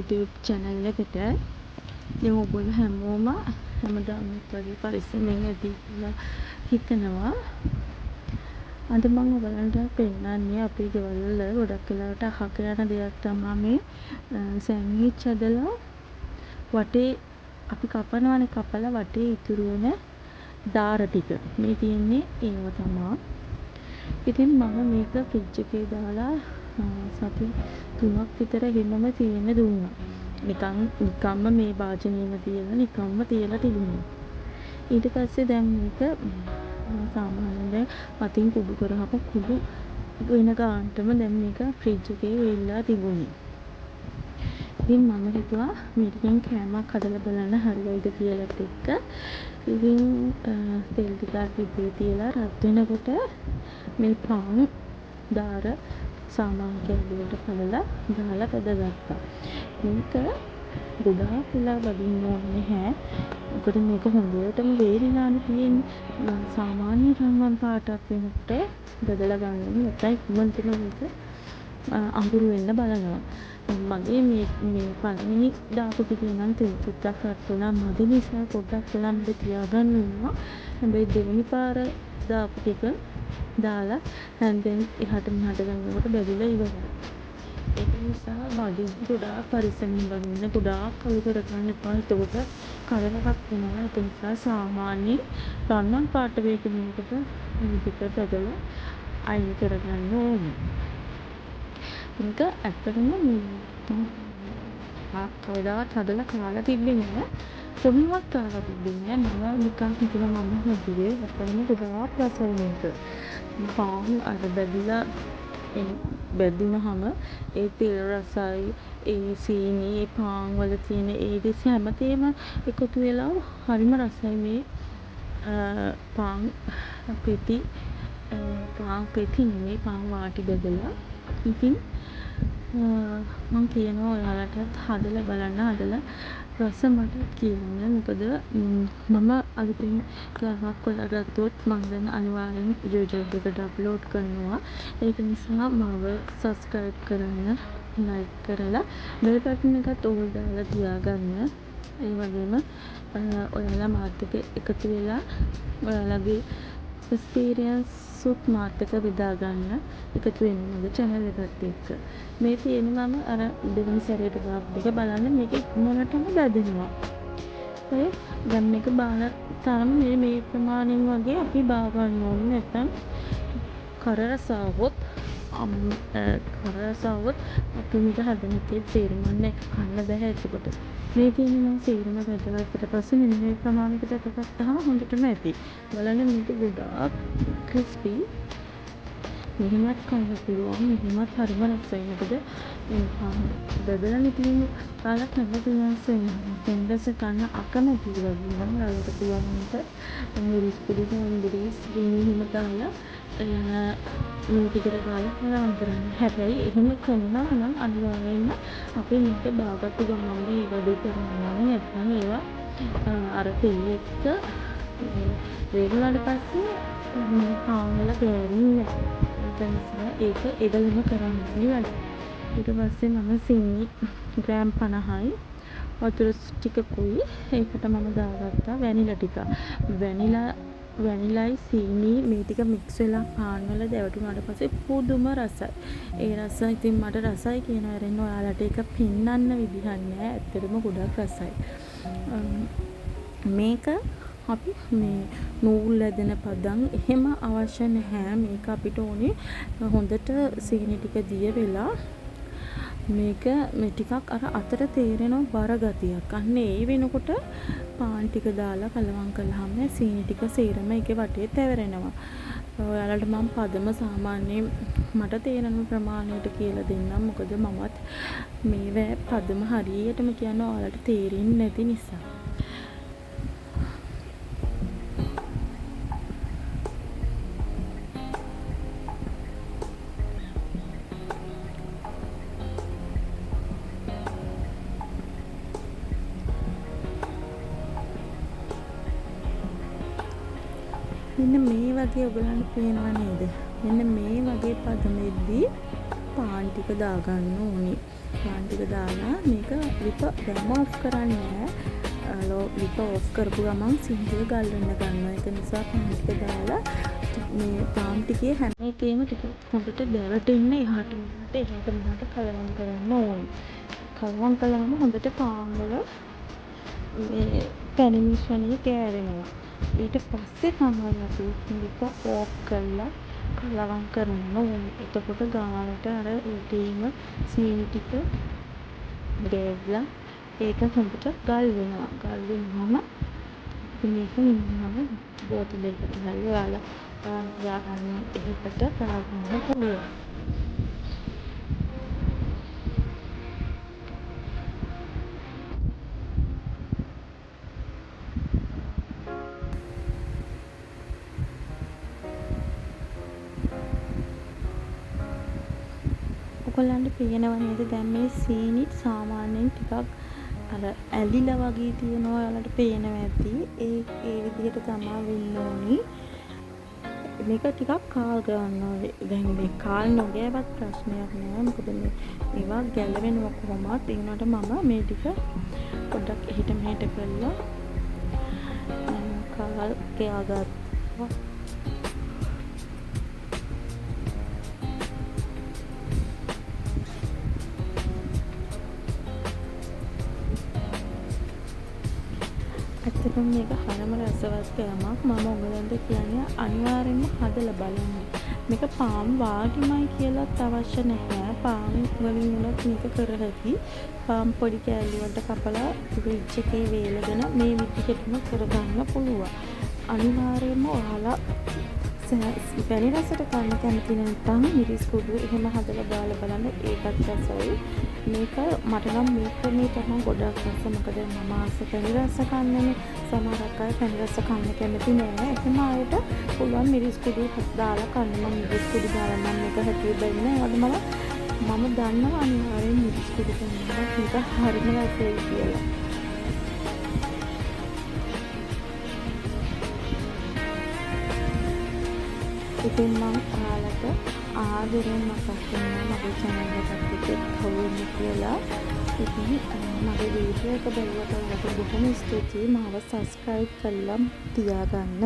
YouTube channel එකට. ඉතින් ඔයගොල්ලෝ හැමෝම හැමදාමත් වගේ පරිස්සමෙන් ඇති කියලා හිතනවා. අද මම ඔයගලන්ට පෙන්නන්නේ අපේ ගෙවල් වල ගොඩක් වෙලාවට අහක යන දෙයක් තමා මේ සෑන්ඩ්විච් හදලා වටේ අපි කපනවනේ, කපලා වටේ ඉතුරු වෙන දාර ටික. මේ තියෙන්නේ ඒව තමා. ඉතින් මම මේක ෆ්‍රිජ් එකේ දාලා සති 3ක් විතර එහෙමම තියෙන්න දුන්නා. නිකම්ම මේ භාජනේම තියලා නිකම්ම තියලා තිබුණා. ඊට පස්සේ දැන් මේක සාමාන්‍යයෙන් දැන් අතින් කුඩු කරාම කුඩු වෙන ගානටම දැන් මේක ෆ්‍රිජ් එකේ වෙලා තිබුණේ. ඉතින් මම හිතුවා මේ ටිකෙන් කෑමක් හදලා බලන්න හරියයිද කියලාත් එක්ක. ඉතින් තෙල් ටිකක් ලිපේ තියලා රත් වෙනකොට මේ පාන් දාර සාමාන්‍ය කෑලි වලට කඩලා දාලා බැදගත්තා. මේක ගොඩාක් වෙලා බදින්න ඕනේ නැහැ. මොකද මේක හොඳටම වේලිලානේ තියෙන්නේ. සාමාන්‍ය රන්වන් පාටක් වෙනකොට බැදලා ගන්න ඕනේ. නැත්නම් ඉක්මනටම මේක අඟුරු වෙන්න බලනවා. මගේ මේ පළවෙනි දාපු ටිකේ නම් තෙල් චුට්ටක් රත් වුණා මදි නිසා පොඩ්ඩක් වෙලා මට තියාගන්න වුණා. හැබැයි දෙවෙනි පාර දාපු ටික දාලා හැන්දෙන් එහාට මෙහාට ගන්නකොට බැඳිලා ඉවරයි. ඒක නිසා බදින්න ගොඩාක් පරිස්සමින් බදින්න, ගොඩාක් කළු කරගන්න එපා. එතකොට කරරක් වෙනවා. ඒක නිසා සාමාන්‍යයෙන් රන්වන් පාට වේග වෙනකොට මේ ටික බැදලා අයින් කරගන්න ඕනේ. මේක ඇත්තටම මේ කවදාවත් හදලා කාලා තිබ්බේ නෑ. කොහොමවත් කාලා තිබ්බේ නෑ. මම නිකන් හිතුවා මම හැදුවේ. ඇත්තටම ගොඩාක් රසයි මේක. පාන් අර බැදලා බැදුනහම ඒ තෙල් රසයි, ඒ සීනි, ඒ පාන් වල තියෙන ඒ දෙස හැමතේම එකතු වෙලා හරිම රසයි මේ පාන් පෙති, පාන් පෙති නෙමෙයි පාන් වාටි බැදලා. ඉතින් මං කියනවා ඔයාලටත් හදලා බලන්න, හදලා රස මට කියන්න. මොකද මම අලුතෙන් කෑමක් හොයාගත්තොත් මං දැන් අනිවාර්යෙන් YouTube එකට අප්ලෝඩ් කරනවා. ඒක නිසා මාව සබ්ස්ක්‍රයිබ් කරන්න, ලයික් කරලා බෙල් බටන් එකත් ඕල් දාලා තියාගන්න. ඒ වගේම ඔයාලා මාත් එක්ක එකතු වෙලා ඔයාලගේ එක්ස්පීරියන්ස් උත් මාත් එක්ක බෙදා ගන්න එකතු වෙන්න මගේ චැනල් එකත් එක්ක. මේ තියෙන්නේ මම අර දෙවෙනි සැරේට දාපු එක. බලන්න මේක ඉක්මනටම බැදෙනවා. හරි, දැන් මේක බාන තරම මේ ප්‍රමාණයෙන් වගේ අපි බා ගන්න ඕනේ. නැත්නම් කර රස ආවොත් අපි මේක හදන එකේ තේරුමක් නෑ, කන්න බැහැ එතකොට. මේ තියෙන්නේ මම සේරම බැදගත්තට පස්සේ මෙන්න මේ ප්‍රමාණයකට බැදගත්තාම හොඳටම ඇති. බලන්න මේක ගොඩාක් ක්‍රිස්පි. මෙහෙමත් කන්න පුළුවන්, මෙහෙමත් හරිම රසයි. මොකද මේ පාන් බැදලානේ තියෙන්නේ. ඔයාලා කැමති නම් සෙන්ඩස් කන්න අකමැති වගේ නම් ඔයාලට පුළුවන් මේක මිරිස් පොඩි සෝන්බිරිස් ගිනි එහෙම දාලා මේ ටිකට දාලා කලවම් කරන්න. හැබැයි එහෙම කරනවා නම් අනිවාර්යයෙන්ම අපි මේක බාගත්තු ගමන්ම මේ වැඩේ කරන්න ඕනේ. නැත්නම් ඒවා අර තෙල් එක්ක වේරුණාට පස්සේ මේ පාන් වල ගෑවෙන්නේ නැහැ. ඒක නිසා ඒක එවෙලෙම කරන්න ඕනේ වැඩ. ඊට පස්සේ මම සීනි ග්‍රෑම් 50යි වතුර ටිකකුයි ඒකට මම දාගත්තා වැනිලා ටික. වැනිලයි සීනි මේ ටික මික්ස් වෙලා පාන් වල දැවටුනාට පස්සේ පුදුම රසයි. ඒ රස ඉතින් මට රසයි කියන ඇරෙන්න ඔයාලට ඒක පෙන්වන්න විදිහක් නෑ. ඇත්තටම ගොඩක් රසයි. මේක අපි මේ නූල් ඇදෙන පදම් එහෙම අවශ්‍ය නැහැ. මේක අපිට ඕනේ හොඳට සීනි ටික දිය වෙලා මේක මේ ටිකක් අර අතට තේරෙන බර ගතියක්. අන්න ඒ වෙනකොට පාන් ටික දාලා කලවම් කළාම සීනි ටික සේරම ඒකේ වටේ තැවරෙනවා. ඔයාලට මම පදම සාමාන්‍යයෙන් මට තේරෙන ප්‍රමාණයට කියලා දෙන්නම්. මොකද මමත් මේවැ පදම හරියටම කියන්න ඔයාලට තේරෙන්නේ නැති නිසා. මෙන්න මේ වගේ ඔයගලන්ට පේනවා නේද? මෙන්න මේ වගේ පදමෙද්දී පාන් ටික දාගන්න ඕනේ. පාන් ටික දාලා මේක ලිප දැම්ම ඔෆ් කරන්නේ නෑ. ලිප ඔෆ් කරපු ගමන් සීනි ටික ගල් වෙන්න ගන්නවා. ඒක නිසා පාන් ටික දාලා මේ පාන් ටිකේ හැම එකේම ටික හොඳට දැවටෙන්න එහාට මෙහාට එහාට මෙහාට කලවම් කරන්න ඕනේ. කලවම් කළාම හොඳට පාන් වල මේ පැණි මිශ්‍රණය ගෑවෙනවා. ඊට පස්සේ තමයි අපි ලිප ඕෆ් කරලා කලවම් කරන්න ඕනේ. එතකොට ගානට අර උඩින්ම සීනි ටික ගෑවිලා ඒක හොඳට ගල් වෙනවා. ගල් වුණාම මේක ඉන්නාම බෝතලයකට හරි ඔයාලා තියාගන්න එකකට දාගන්න පුළුවන්. ඔයගොල්ලන්ට පේනව නේද දැන් මේ සීනි සාමාන්‍යයෙන් ටිකක් අර ඇලිලා වගේ තියෙනවා ඔයාලට පේනවා ඇති. ඒ ඒ විදිහට තමා වෙන්න ඕනි. මේක ටිකක් කාල් ගන්න ඕනේ. දැන් මේ කාල් නොගෑවත් ප්‍රශ්නයක් නෑ. මොකද මේ මේවා ගැලවෙනවා කොහොමත්. ඒ වුණාට මම මේ ටික පොඩ්ඩක් එහෙට මෙහෙට කරලා කාල් ගෑගත්තා. ඇත්තටම මේක හරිම රසවත් කෑමක්. මම ඔයගලන්ට කියන්නේ අනිවාර්යෙන්ම හදලා බලන්න. මේක පාන් වාගෙමයි කියලාත් අවශ්‍ය නැහැ. පාන් වලින් වුණත් මේක කර හැකි. පාන් පොඩි කෑලි වලට කපලා ෆ්‍රිජ් එකේ වේලගෙන මේ විදිහටම කරගන්න පුළුවන්. අනිවාර්යයෙන්ම ඔයාලා පැණි රසට කන්න කැමති නැත්නම් මිරිස් කුඩු එහෙම හදලා දාලා බලන්න, ඒකත් රසයි. මේක මට නම් මේ ක්‍රමේ තමයි ගොඩක් රස. මොකද මම ආස පැණි රස කන්නනේ. සමහරක් අය පැණි රස කන්න කැමති නෑ. එහෙම අයට පුළුවන් මිරිස් කුඩු දාලා කන්න. මම මිරිස් කුඩු දාලා නම් මේක හැදුවේ බැරි නෑ. ඒ වගේම මම දන්නවා අනිවාර්යෙන් මිරිස් කුඩු කනවා මේක හරිම රසයි කියලා. ඉතින් මං ඔයාලට ආදරෙන් මතක් කරනවා මගේ චැනල් එකත් එක්ක එකතු වෙන්න කියලා. ඉතින් මගේ වීඩියෝ එක බැලුවට ඔයාලට බොහොම ස්තුතියි. මාව සබ්ස්ක්‍රයිබ් කරලා තියාගන්න.